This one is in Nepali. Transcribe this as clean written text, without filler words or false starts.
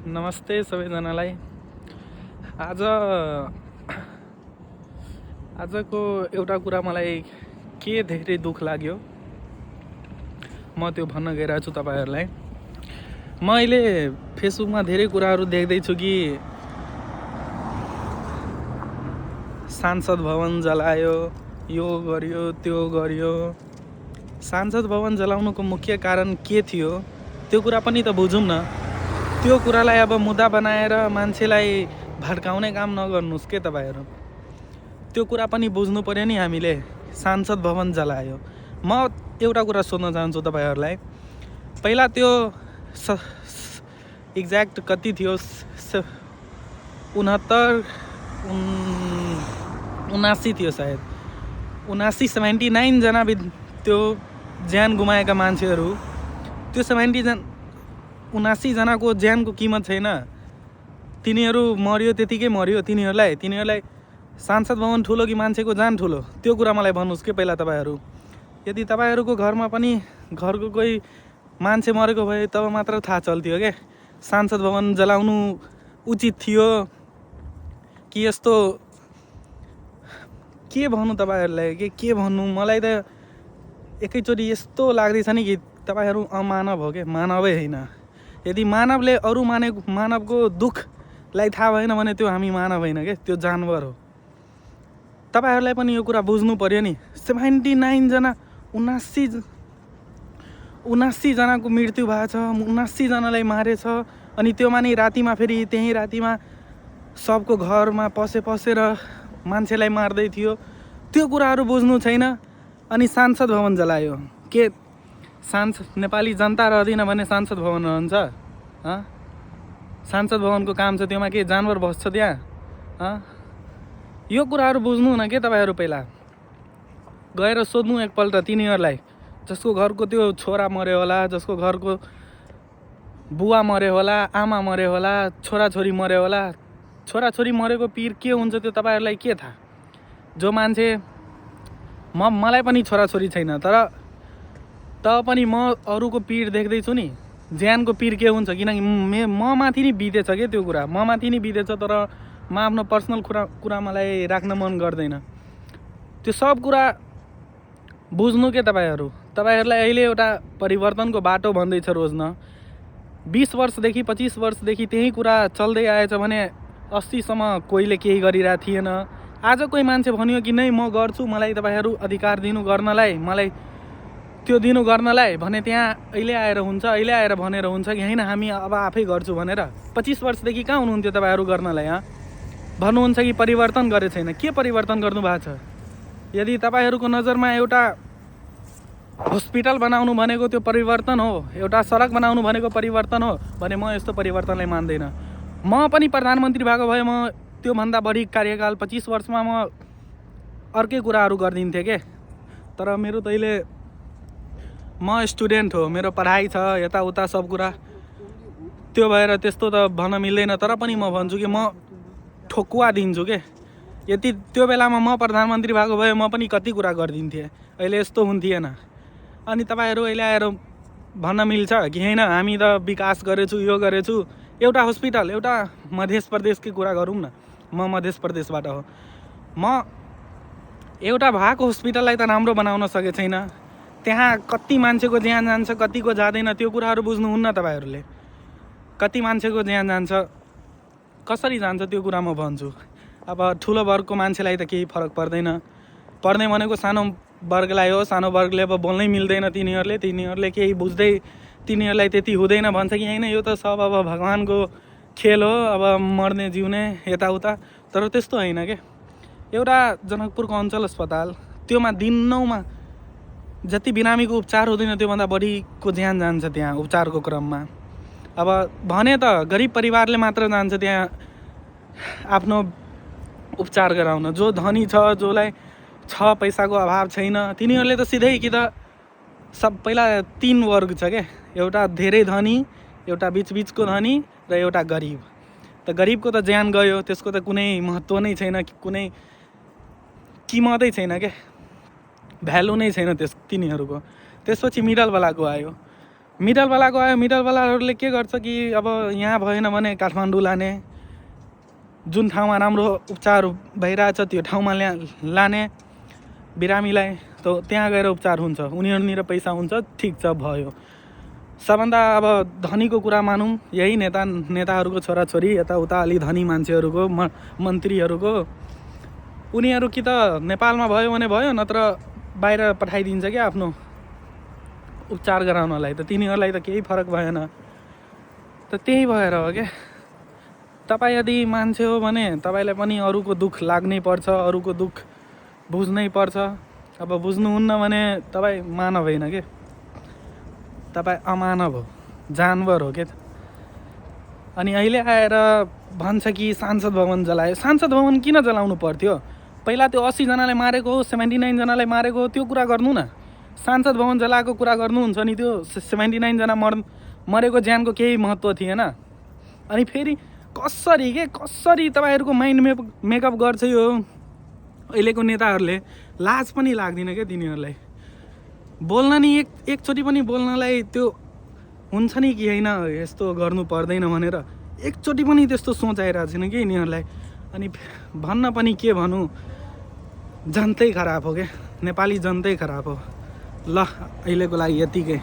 नमस्ते सबैजनालाई। आजको एउटा कुरा मलाई के धेरै दुःख लाग्यो, म त्यो भन्न गइरहेको छु तपाईहरुलाई। म अहिले फेसबुकमा धेरै कुराहरू देख्दैछु कि सांसद भवन जलायो, यो गर्यो त्यो गर्यो। सांसद भवन जलाउनुको मुख्य कारण के थियो त्यो कुरा पनि त बुझौँ न। त्यो कुरालाई अब मुद्दा बनाएर मान्छेलाई भड्काउने काम नगर्नुस् के तपाईहरु। त्यो कुरा पनि बुझ्नु पर्यो नि हामीले। सांसद भवन जलायो। म एउटा कुरा सोध्न चाहन्छु तपाईहरुलाई। पहिला त्यो एक्ज्याक्ट कति थियो 79 थियो सायद। 79 जना त्यो ज्यान गुमाएका मान्छेहरू। त्यो 79 जनाको ज्यानको कीमत छैन। तिनीहरू मर्यो त्यतिकै मर्यो। तिनीहरूलाई सांसद भवन ठुलो कि मान्छेको जान ठुलो, त्यो कुरा मलाई भन्नुस् के पहिला तपाईहरु। यदि तपाईहरुको घरमा पनि घरको कोही मान्छे मरेको भए तब मात्र थाहा चल्थ्यो के सांसद भवन जलाउनु उचित थियो कि यस्तो। के भन्नु तपाईहरुलाई, के भन्नु। मलाई त एकैचोटी यस्तो लाग्दैछ नि कि तपाईहरु अमानव हो के, मानवै हैन। यदि मानवले अरु मानवको दुःखलाई थाहा भएन भने त्यो हामी मानव हैन के, त्यो जानवर हो। तपाईहरुलाई पनि यो कुरा बुझ्नु पर्यो नि। 79 जना 79 जनाको मृत्यु भएको छ, 79 जनालाई मारेछ। अनि त्यो मानि रातिमा फेरि त्यही रातिमा सबको घरमा पसेर मान्छेलाई मार्दै थियो। त्यो कुराहरू बुझ्नु छैन। अनि सांसद भवन जलायो के नेपाली जनता रहँदैन भने सांसद भवन रहन्छ? सांसद भवनको काम छ त्योमा के जानवर बस्छ त्यहाँ? यो कुराहरू बुझ्नु न के तपाईहरु। पहिला गएर सोध्नु एकपल्ट तिनीहरूलाई, जसको घरको त्यो छोरा मर्यो होला, जसको घरको बुवा मर्यो होला, आमा मर्यो होला, छोराछोरी मर्यो होला। छोराछोरी मरेको पीर के हुन्छ त्यो तपाईहरुलाई के थाहा? जो मान्छे मलाई पनि छोराछोरी छैन, तर पनि म अरूको पीर देख्दैछु नि। ज्यानको पीर के हुन्छ, किनकि म माथि नि बितेछ के त्यो कुरा। म माथि नि बितेछ, तर म आफ्नो पर्सनल कुरा मलाई राख्न मन गर्दैन। त्यो सब कुरा बुझ्नु के तपाईहरुलाई अहिले एउटा परिवर्तनको बाटो भन्दैछ रोज्न। 20 वर्षदेखि 25 वर्षदेखि त्यही कुरा चल्दै आएछ भने 80 सम्म कोहीले केही गरिरहेको थिएन। आज कोही मान्छे भन्यो कि नै म गर्छु, मलाई तपाईहरु अधिकार दिनु गर्नलाई, मलाई त्यो दिनु गर्नलाई भने त्यहाँ अहिले आएर भनेर हुन्छ कि हैन हामी अब आफै गर्छु भनेर। 25 वर्षदेखि कहाँ हुनुहुन्थ्यो तपाईहरु गर्नलाई? भन्नुहुन्छ कि परिवर्तन गरे छैन। के परिवर्तन गर्नु भएको छ? यदि तपाईहरुको नजरमा एउटा हस्पिटल बनाउनु भनेको त्यो परिवर्तन हो, एउटा सडक बनाउनु भनेको परिवर्तन हो भने म यस्तो परिवर्तनलाई मान्दैन। म पनि प्रधानमन्त्री भएको भए म त्यो भन्दा बढी कार्यकाल 25 वर्षमा म अर्कै कुराहरू गर्दिन्थे के। तर मेरो त अहिले म स्टुडेन्ट हो, मेरो पढाइ छ, यताउता सब कुरा। त्यो भएर त्यस्तो त भन्न मिल्दैन। तर पनि म भन्छु कि म ठोकुवा दिन्छु के। यदि त्यो बेलामा म प्रधानमन्त्री भएको भए म पनि कति कुरा गरिदिन्थे, अहिले यस्तो हुन्थेन। अनि तपाईहरु अहिले आएर भन्न मिल्छ कि हैन हामी त विकास गरेछु, यो गरेछु। एउटा हस्पिटल, एउटा मध्य प्रदेशकै कुरा गरौँ न। म मध्य प्रदेशबाट हो। म एउटा भएको हस्पिटललाई त राम्रो बनाउन सके छैन। त्यहाँ कति मान्छेको ज्यान जान्छ, कतिको जाँदैन, त्यो कुराहरू बुझ्नुहुन्न तपाईहरुले। कति मान्छेको ज्यान जान्छ, कसरी जान्छ त्यो कुरा म भन्छु। अब ठुलो वर्गको मान्छेलाई त केही फरक पर्दैन। पर्ने भनेको सानो वर्गलाई हो। सानो वर्गले अब बोल्नै मिल्दैन तिनीहरूले केही बुझ्दै तिनीहरूलाई त्यति हुँदैन, भन्छ कि हैन यो त सब अब भगवानको खेल हो, अब मर्ने जिउने यताउता। तर त्यस्तो हैन के। एउटा जनकपुरको अञ्चल अस्पताल, त्योमा दिनौमा जति बिरामीको उपचार हुँदैन त्योभन्दा बढीको ज्यान जान्छ त्यहाँ उपचारको क्रममा। अब भने त गरिब परिवारले मात्र जान्छ त्यहाँ आफ्नो उपचार गराउन। जो धनी छ, जोलाई पैसाको अभाव छैन, तिनीहरूले त सिधै कि त सब पहिला 3 वर्ग छ के। एउटा धेरै धनी, एउटा बीचको धनी र एउटा गरिब। त गरिबको त ज्यान गयो, त्यसको त कुनै महत्त्व नै छैन, कुनै कीमतै छैन के, भ्यालु नै छैन तिनीहरूको। त्यसपछि मिडलवालाको आयो। मिडलवालाको आयो, मिडलवालाहरूले के गर्छ कि अब यहाँ भएन भने काठमाडौँ लाने, जुन ठाउँमा राम्रो उपचार भइरहेछ त्यो ठाउँमा लाने बिरामीलाई, त त्यहाँ गएर उपचार हुन्छ, उनीहरूनिर पैसा हुन्छ, ठिक छ भयो। सबभन्दा अब धनीको कुरा मानौँ, यही नेताहरूको छोराछोरी यताउता अलि धनी मान्छेहरूको मन्त्रीहरूको, उनीहरू कि त नेपालमा भयो भने भयो, नत्र बाहिर पठाइदिन्छ क्या आफ्नो उपचार गराउनलाई, त तिनीहरूलाई त केही फरक भएन। त त्यही भएर हो क्या, तपाईँ यदि मान्छे हो भने तपाईँलाई पनि अरूको दुःख लाग्नै पर्छ, अरूको दुःख बुझ्नै पर्छ। अब बुझ्नुहुन्न भने तपाईँ मानव होइन के, तपाईँ अमानव हो, जानवर हो क्या। अनि अहिले आएर भन्छ कि सांसद भवन जलायो। सांसद भवन किन जलाउनु पर्थ्यो? पहिला त्यो 80 जनालाई मारेको हो, 79 जनालाई मारेको हो, त्यो कुरा गर्नु न। सांसद भवन जलाएको कुरा गर्नुहुन्छ नि, त्यो 79 जना मरेको ज्यानको केही महत्त्व थिएन। अनि फेरि कसरी तपाईँहरूको माइन्ड मेकअप गर्छ यो अहिलेको नेताहरूले, लाज पनि लाग्दैन क्या तिनीहरूलाई। बोल्न नि एकचोटि पनि बोल्नलाई त्यो हुन्छ नि कि होइन यस्तो गर्नु पर्दैन भनेर, एकचोटि पनि त्यस्तो सोच आइरहेको छैन कि यिनीहरूलाई। अनि भन्न पनि के भनौँ, जनतै खराब हो क्या, नेपाली जनतै खराब हो। ल अहिलेको लागि यतिकै।